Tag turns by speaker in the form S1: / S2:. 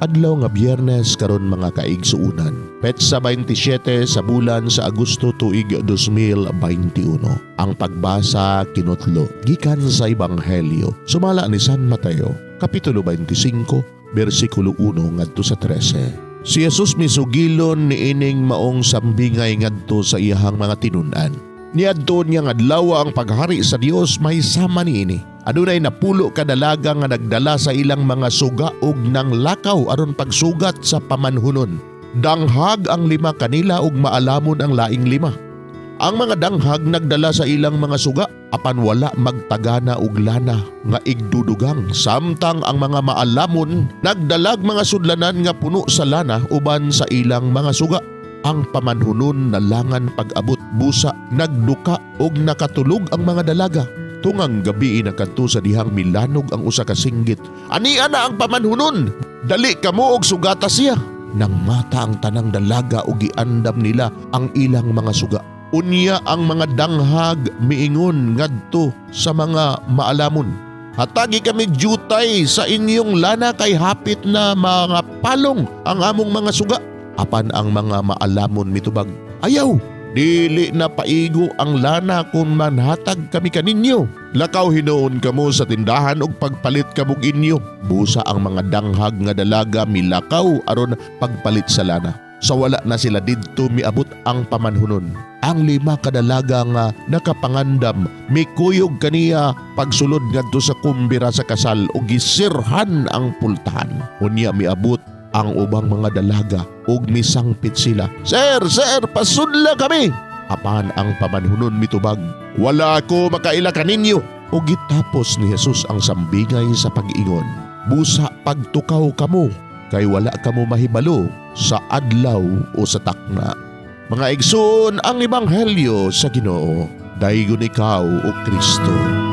S1: Adlaw nga Biyernes karon, mga kaigsuonan. Petsa 27 sa bulan sa Agosto, tuig 2021. Ang pagbasa kinutlo gikan sa Ebanghelyo sumala ni San Mateo, kapitulo 25, bersikulo 1 ngadto sa 13. Si Jesus misugilon niining maong sambingay ngadto sa iyahang mga tinun-an. Niadto niya nga adlaw, ang paghari sa Dios may sama niini. Adunay 10 ka dalaga nga nagdala sa ilang mga suga og nanglakaw aron pagsugat sa pamanhunon. Danghag ang lima kanila ug maalamon ang laing lima. Ang mga danghag nagdala sa ilang mga suga apan wala magtagana og lana nga igdudugang, samtang ang mga maalamon nagdalag mga sudlanan nga puno sa lana uban sa ilang mga suga. Ang pamanhunon nalangan pag-abot, busa nagduka og nakatulog ang mga dalaga. Tungang gabi, nakadto sa dihang milanog ang usa ka singgit, "Ania na ang pamanhunon! Dali kamo og sugata siya." Nang mata ang tanang dalaga og giandam nila ang ilang mga suga. Unya ang mga danghag miingon ngadto sa mga maalamon, "Hatagi kami jutay sa inyong lana kay hapit na mga palong ang among mga suga." Apan ang mga maalamon mitubag, "Ayaw, dili na paigo ang lana kung manhatag kami kaninyo. Lakaw hinuon kamo sa tindahan og pagpalit kamog inyo." Busa ang mga danghag nga dalaga milakaw aron pagpalit sa lana. Sa wala na sila didto, miabot ang pamanhunon. Ang lima ka dalaga nga nakapangandam mikuyog kaniya pagsulod ngadto sa kumbira sa kasal ug gisirhan ang pultahan. Unya miabot ang ubang mga dalaga ug misangpit sila, "Sir, sir, pasudla kami." Apan ang pamanhunon mitubag, "Wala ako makaila kaninyo." Ug gitapos ni Jesus ang sambingay sa pag-ingon, "Busa pagtukaw kamo kay wala kamo mahibalo sa adlaw o sa takna." Mga igsoon, ang ebanghelyo sa Ginoo. Daygon ikaw, o Kristo.